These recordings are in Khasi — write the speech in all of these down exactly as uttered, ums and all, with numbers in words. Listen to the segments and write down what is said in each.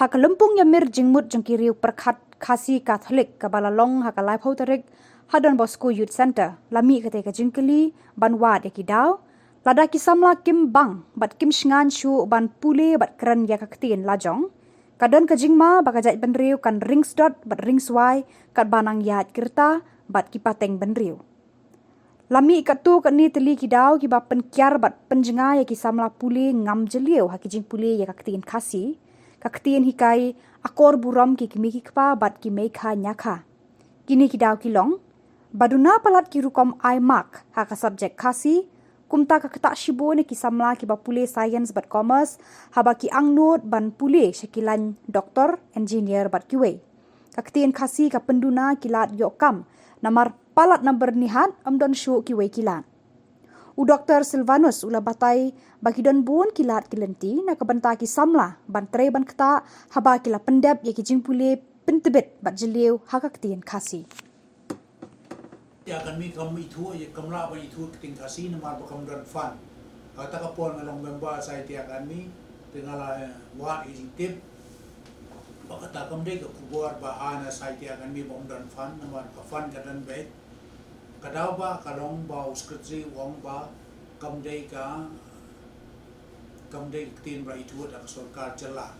Ka lympung ïamir jingmut jong ki riew pyrkhat Khasi Katholik kaba la long ha ka laiphew tarik ha Don Bosco Youth Centre, la mih katei ka jingkylli ban wad ïa ki daw lada ki samla kim bang bad kim shngaiñ shuh ban pule bad kren ïa ka ktien lajong. Ka don ka jingma ba ka jaitbynriew kan ring sdot bad ring swai katba nang ïaid kirta bad ki pateng bynriew. La mih katto katne tylli ki daw kiba pynkiar bad pynjngai ïa ki samla pule ngam jylliew ha ki jingpule ïa ka ktien Khasi, ka ktien hikai akor burom ki kmie ki kpa bad ki meikha ñiakha. Kine ki daw ki long: ba duna palat ki rukom ai mark ha ka subject Khasi, kumta ka ktah shibun ïa ki samla kiba pule science bad commerce haba ki angnud ban pule sha ki lain doktor, engineer bad kiwei. Ka ktien Khasi ka pynduna ki lad ïoh kam, namar palat na Byrnihat ym don shuh kiwei ki lad. U Doktor Silvanus u la batai ba ki don bun ki lad ki lynti na ka bynta ki samla ban trei ban ktah haba ki la pyndep ïa ki jingpule pyntbit bad jylliew ha ka ktien Khasi. Ïa kane kam ithuh, ïa kam lah ban ithuh ka ktien Khasi namar ba kam don fund. Kata ka por nga long member Sahitya Akademi, te nga la, eh, wad ïa ka jingtip ba kata kam dei ka khubor ba ha na Sahitya Akademi ba ym don fund, namar ka fund ka don beit. Ka daw ba ka long ba u secretary u ong ba kam dei ka, kam dei ka ktien ba ithuh da ka sorkar jylla.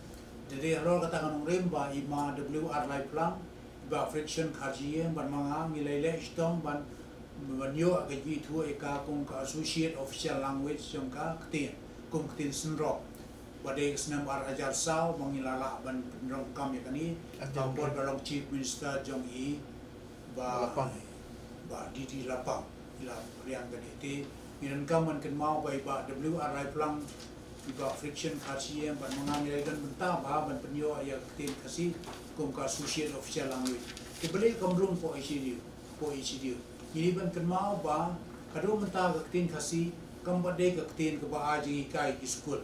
Te dei halor kata ka nongrim ba i ma W R Laiplang, i bah Friction Kharjie bad ma nga ngi la ïaleh shitom ban, ban ïoh ka jingithuh ïa ka kum ka associate official language jong ka ktien, kum ktien synrop. Ba dei ka snem ar hajar saw ba ngi la lah ban pyndonkam ïa kane. Ka por ba long Chief Minister jong i Bah, Lapang. Bah D D Lapang, i la pdiang kane. Te ngi donkam ban kynmaw ba i bah W R Laiplang, i bah Friction Kharjie bad ma nga ngi la don bynta ba ban pynïoh ïa ka ktien Khasi kum ka associate official language. Te balei kam rung hapoh A C D U, hapoh A C D U. Ngi dei ban kynmaw ba ka don bynta ka ktien Khasi kam pat dei ka ktien kaba ai jinghikai ki skul.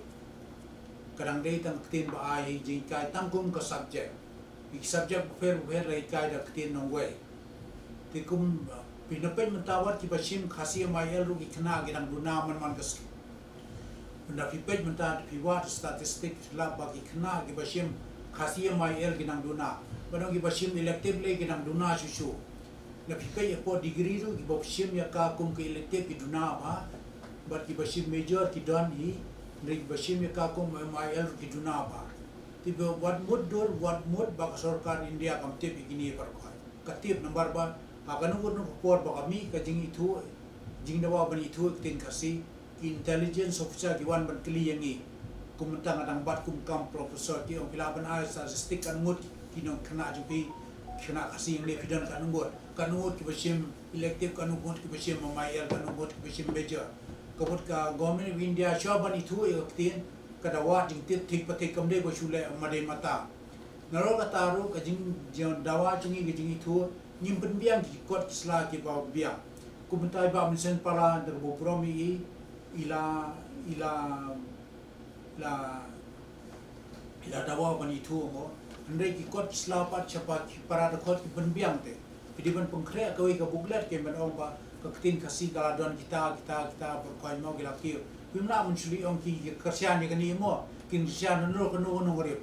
Ka dang dei tang ka ktien ba ai jinghikai tang kum ka subject. Ki subject bapher bapher la hikai da ka ktien nongwei. Te kum, uh, phi na peit mynta wat kiba shim Khasi M I L ruh ki khynnah ki dang duna man man ka skul. Mynta phi peit mynta phi wad statistic phi lap ba ki khynnah kiba shim Khasi M I L ki dang duna. Bad kiba shim elective lei ki dang duna shuh shuh. Na phi peit hapoh degree ruh kiba shim ïa ka kum ka elective ki duna bha. Bad kiba shim major ki don hi. Hynrei kiba shim ïa ka kum M I L ruh ki duna bha. Te ba wat mut dur, wat mut ba ka sorkar India kam tip ïa kine baroh. Ka tip namar ba ha kano kano ka por ba ka mih ka jingithuh, jingdawa ban ithuh ïa ka ktien Khasi, ki intelligence officer ki wan ban kylli ïa ngi. Kum mynta nga dang bat kum kam professor, ki ong phi lah ban ai statistic katno ngut ki nongkhynnah jong phi, khynnah Khasi ïa ngi, phi don katno ngut, katno ngut kiba shim elective, katno ngut kiba shim M I L, katno ngut kiba shim major. Ka mut ka Government of India shuwa ban ithuh ïa ka ktien, ka dawa jingtip thik pa thik, kam dei ba shu leh ma dei ma ta. Nalor kata ruh ka jing, jingdawa jong ngi ka jingithuh, ngim pynbiang ki kot ki sla kiba biang. Kum mynta i bah Vincent Para da kaba burom ïa i, i la, i la, i la, i la dawa ban ithuh mo. Hynrei ki kot ki sla pat sha pa ki para dkhot kim pynbiang te. Phi dei ban pynkhreh kawei ka booklet, kem ban ong ba ka ktien Khasi ka la don kita, kita, kita, baroh kawei mo ki la kiew. Phim lah ban shu leit ong ki, ki kyrshan ïa kane mo, kin kyrshan na kano kano ka nongrim.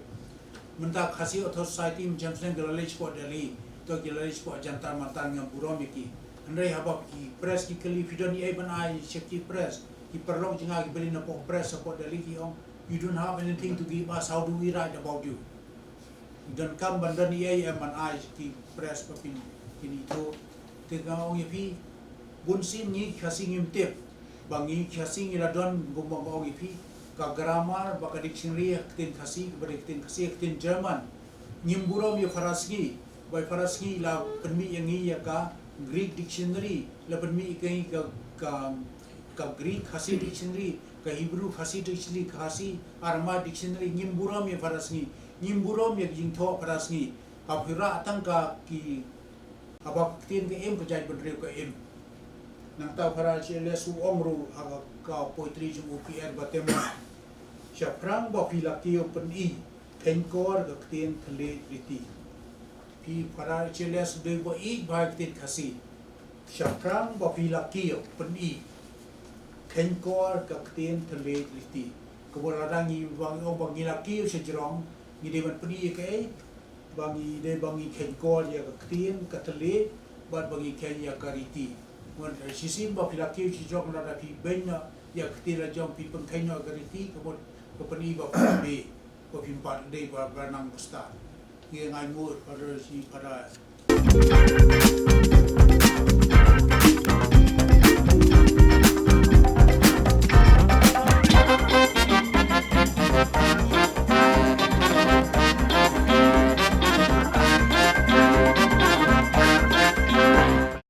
Mynta Khasi Authors' Society mynshem snem ki la leit shapoh Delhi, to ki la leit shapoh Jantar Mantar, ngam burom ïa ki. Hynrei haba ki press ki kylli phi don ei ban ai sha ki press, ki paralok jong nga kiba leit napoh press hapoh Delhi ki ong, you don't have anything to give us, how do we write about you? Donkam ban don ei em ban ai ki press ba phin, phin ithuh. Te nga ong ïa phi, bunsien ngi Khasi ngim tip ba ngi Khasi ngi la don, kumba nga ong ïa phi, ka grammar bad ka dictionary ha ktien Khasi, kaba dei ktien Khasi, ktien German. Ngim burom ïa Pharasngi, ba Pharasngi la pynmih ïa ngi ïa ka Greek dictionary, la pynmih ïa ngi ka, ka, ka Greek Khasi dictionary, ka Hebrew Khasi dictionary, Khasi Aramaic dictionary, ngim burom ïa Pharasngi, ngim burom ïa ka jingthoh Pharasngi. Haba phi rah tang ka ki, haba ka ktien ka im, ka jaitbynriew ka im. Nangta Phara H L S u ong ruh ha ka, ka poetry jong u P R Bathymmon. Shaphrang ba phi la kiew pyni, kheiñkor ka ktien thylliej lynti. Phi Phara H L S dei ba ïeit bha ka ktien Khasi. Shaphrang ba phi la kiew pyni, kheiñkor ka ktien thylliej lynti. Kaba lada ngi, ba ngi ong ba ngi la kiew sha jrong, ngi dei ban pyni ïa kaei, ba ngi dei ba ngi kheiñ kor ïa ka ktien ka thylliej bad ba ngi kheiñ ïa ka riti. Ngan shisien ba phi la kiew shi jong lada phi beiñ noh ïa ka ktien la jong phi pynkheiñ noh ïa ka riti ka mut ka pyni ba phi dei ba phim pat dei ba ba nang ba stad. Ngi ngai mut pada shi pada.